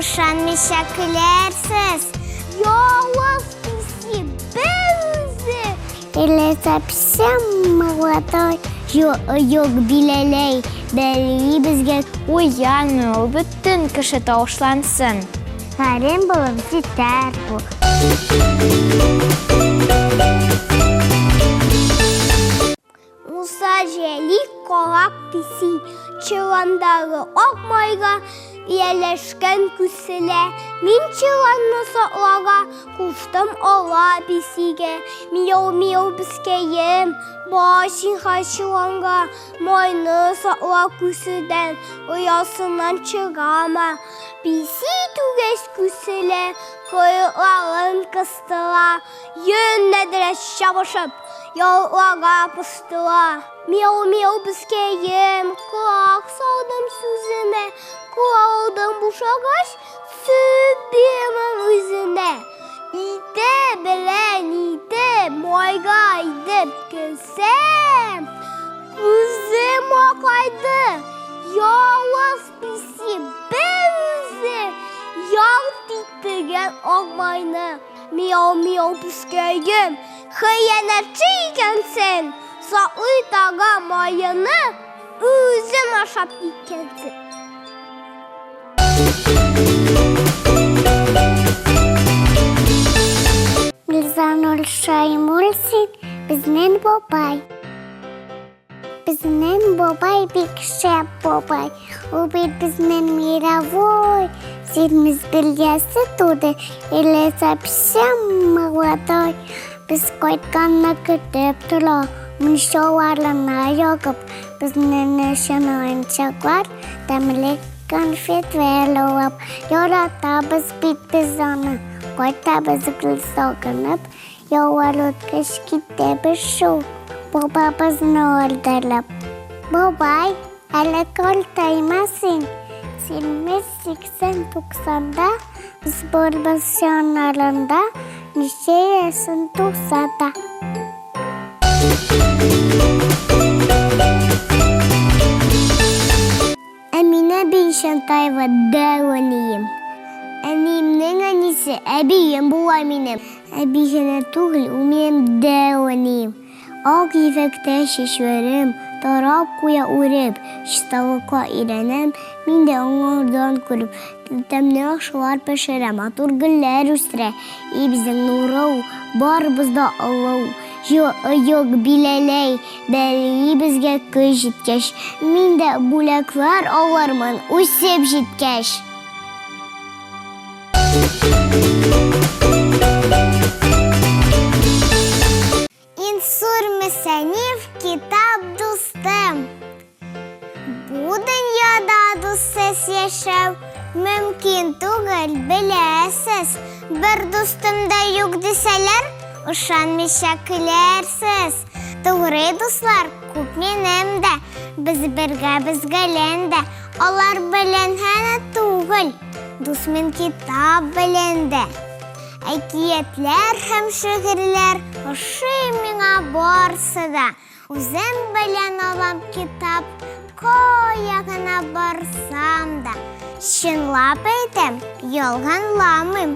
Ышанмыйча көләрсез. Явыз песи бер үзе. Или совсем молодой. Юк, биләләй, бәли безгә. Уянмый ул, бөтен кеше тавышлансын. Галим булып җитәр бу. Муса Җәлил карак песи чоландагы ак майга ияләшкән күселә. Мин чоланны сакларга куштым ала песигә. Мияу-мияу пескәем, бар син чоланга, майны сакла күседән, оясыннан чыгама. Песи түгәч күселә, койрыкларын кыстыра, йөннәдерә чабышып, ялларга постыла. Мияу-мияу пескәем, колак салдым сүзенә, Калдым бушагач, сөт бирәмен үзенә. Ите белән ите майга идеп керсәм, күзем акайды. Явыз песи бер үзе ялт иттергән ак майны. Мияу-мияу пескәем, хыянәтче икәнсең, саклый тага маены үзең ашап киткәнсең. Мирзанур Шаймулсин безнең бабай. Безнең бабай бик шәп бабай. Ул бит безнең мировой. Син бергәсе туды, или совсем молодой. Без кайтканны көтеп тора, мунчаларына ягып, безнең өчен уенчыклар, тәмле конфетлар алып, яратабыз бит без аны. Кайтабыз гел сагынып, Яллар үткәч китәбез шул, бабабызны алдырып. Бабай, әле картайма син. Син 80-90-да, без барбыз яннарында, ничә яшең тулса да. Әминә Бишентаева, дәү әнием. Әниемнең әнисе, әбием була минем. Әби генә түгел, ул минем дәү әнием. Ак ефәктә чәчләрем тарап куя үреп, чисталыкка өйрәнәм, мин дә аңардан күреп. Тәмле ашлар пешерә, матур гөлләр үстерә. И безнең нуры ул, барыбыз да олы ул. Юк, биләләй, бәли безгә көз җиткәч, мин дә бүләкләр алырмын үсеп җиткәч. Инсур Мөсәниф китап дустым. Бу дөньяда дуссыз яшәү мөмкин түгел, беләсез. Бер дустым да юк дисәләр, ышанмыйча көләрсез. Тугры дуслар күп минем дә, без бергә без гелән дә. Алар белән генә түгел, дус мин китап белән дә. Әкиятләр һәм шигырьләр ошый миңа барсы да. Үзем белән алам китап, кая гына барсам да. Чынлап әйтәм, ялганламыйм.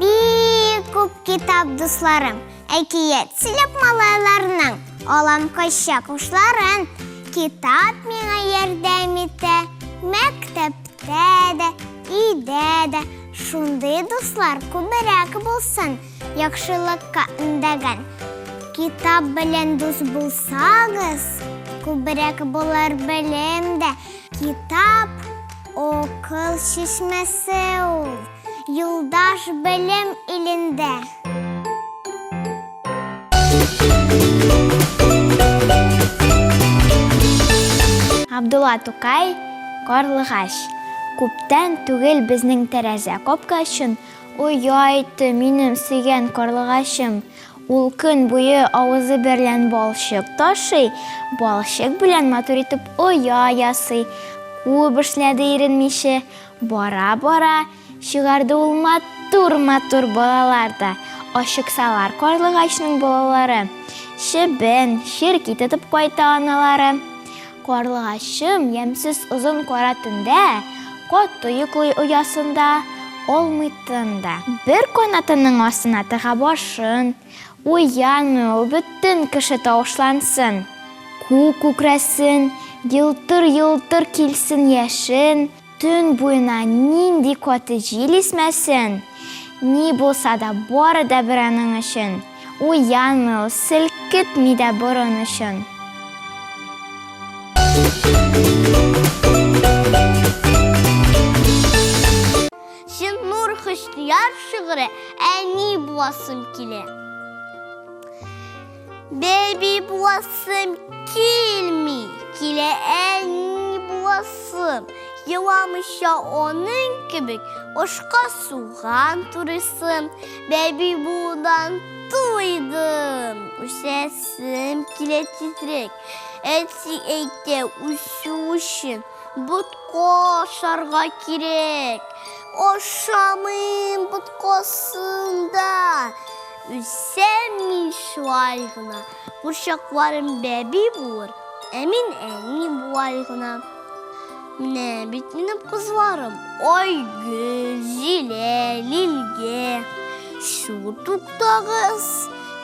Бик күп китап дусларым. Әкият сөйләп малайларның алам кайчак ушларын. Китап миңа ярдәм итә, мәктәптә дә, өйдә дә. Шундый дуслар күбрәк булсын, яхшылыкка өндәгән. Китап белән дус булсагыз, күбрәк булыр белем дә. Китап акыл чишмәсе ул, юлдаш белем илендә. Габдулла Тукай, Карлыгач. Күптән түгел безнең тәрәзә капкачын Оя итте минем сөйгән карлыгачым. Ул көн буе авызы берлән балчык ташый, балчык белән матур итеп оя ясый. Күп эшләде иренмичә. Бара-бара чыгарды ул матур-матур балалар да. Ачыксалар карлыгачның балалары. Чебен, черки тотып кайта аналары. Карлыгачым, ямьсез озын кара төндә, Каты йоклый оясында, алмый тын да. Бер канатының астына тыга башын, Уянмый ул, бөтен кеше тавышлансын. Күк күкрәсен, елтыр-елтыр килсен яшен, Төн буена нинди каты җил исмәсен, Ни булса да, бары да бер аның өчен. Уянмый ул, селкетми дә борын очын. Зиннур Хөснияр шигыре Әни буласым килә. Бәби буласым килми, килә әни буласым. Еламыйча аның кебек ашка суган турыйсым. Бәби булудан туйдым, үсәсем килә тизрәк. Әти әйтә, үсү өчен ботка ашарга кирәк. Ашамыйм боткасын да. Үссәм мин шулай гына, курчакларым бәби булыр, ә мин әни болай гына. Менә бит минем кызларым, Айгөл, Зилә, Лилгә. Шул туктагыз,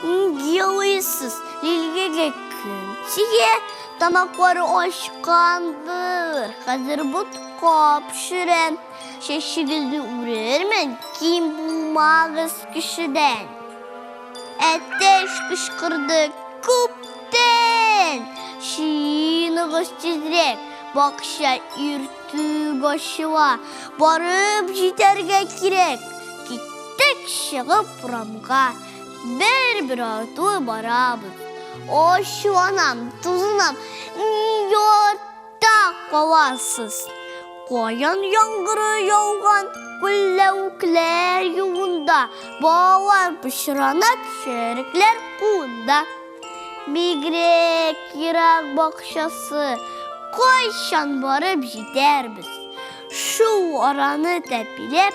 нигә елыйсыз? Лилгәгә кем тия? Тамаклары ачкандыр, хәзер ботка пешерәм. Чәчегезне үрермен, ким булмагыз кешедән. Әтәч кычкырды күптән. Чыеныгыз тизрәк, бакча иртүк ачыла. Барып җитәргә кирәк. Киттек чыгып урамга. Бер-бер артлы барабыз. Ачуланам, тузынам, нигә артта каласыз? Каян яңгыры яуган күлләвекләр юлында, балалар пычрана, чәрекләр кулында. Бигрәк ерак бакчасы, кайчан барып җитәрбез? Шул араны тәпиләп,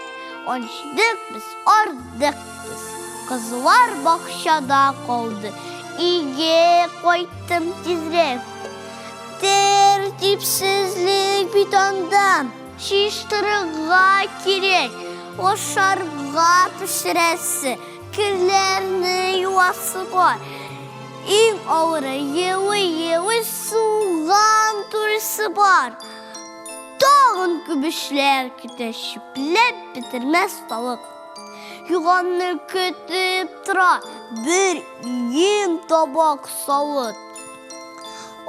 ачдык без, ардык без. Кызлар бакчада калды, өйгә кайттым тизрәк. Тәртипсезлек бит анда, җыештырырга кирәк, ашарга пешерәсе, керләрне юасы бар. Иң авыры елый-елый суган турысы бар. Тагын күп эшләр көтә, чүпләп бетермәс тавык. Юганны көтеп тора бер өем табак савыт.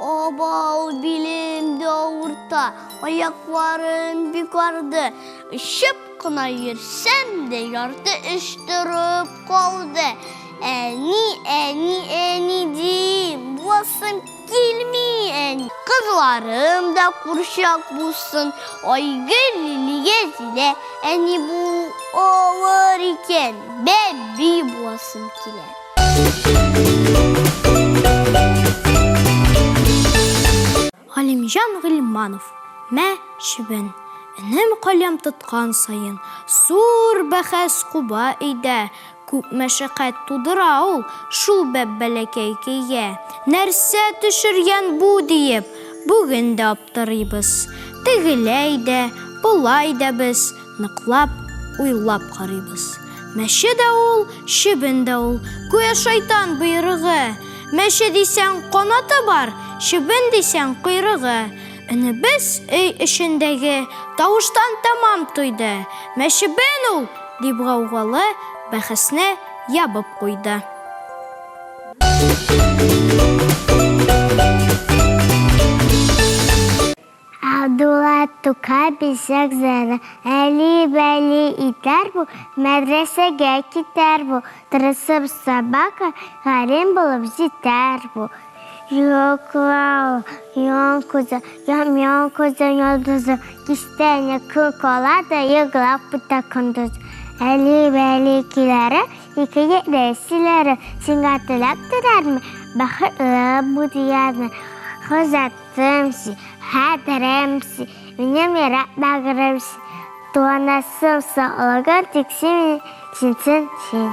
Абау, билем дә авырта, аякларым бик арды. Очып кына йөрсәм дә, ярты эш торып калды. Әни, әни, әни дим, буласым килми, әни. Кызларым да курчак булсын, Айгөл, Лилия, Зилә. Әни булу авыр икән, бәби буласым килә. Галимҗан Гыйльманов, Мә, чебен. Энем каләм тоткан саен, Зур бәхәс куба өйдә. Күп мәшәкать тудыра ул Шул бәп-бәләкәй көйгә. Нәрсә төшергән бу диеп, Бүген дә аптырыйбыз. Тегеләй дә, болай да без Ныклап уйлап карыйбыз. Мәче дә ул, чебен дә ул, Гүя шайтан боерыгы. Мәче дисәң, канаты бар, Чебен дисәң, койрыгы. Энебез өй эчендәге Тавыштан тәмам туйды. Мәчебен ул! дип гаугалы бәхәсне ябып куйды. Абдулла Тукай бизәк зәрә, Әли-бәли итәр бу, Мәдрәсәгә китәр бу, Тырышып сабакка, Галим булып җитәр бу. Йоклау, ян күзе, Ян күзе йолдызы, Кичтән көн кала да, Еглап үтә көндез. Әли-бәли көйләре, Ике йөкле сөйләре, Сиңа теләк теләрме, Бәхетле бу дигәнне. Хозәт Хәтеремси, хәтеремси, минем йөрәк бәгыремси, Туганасым саклыгын тик син, синсен син.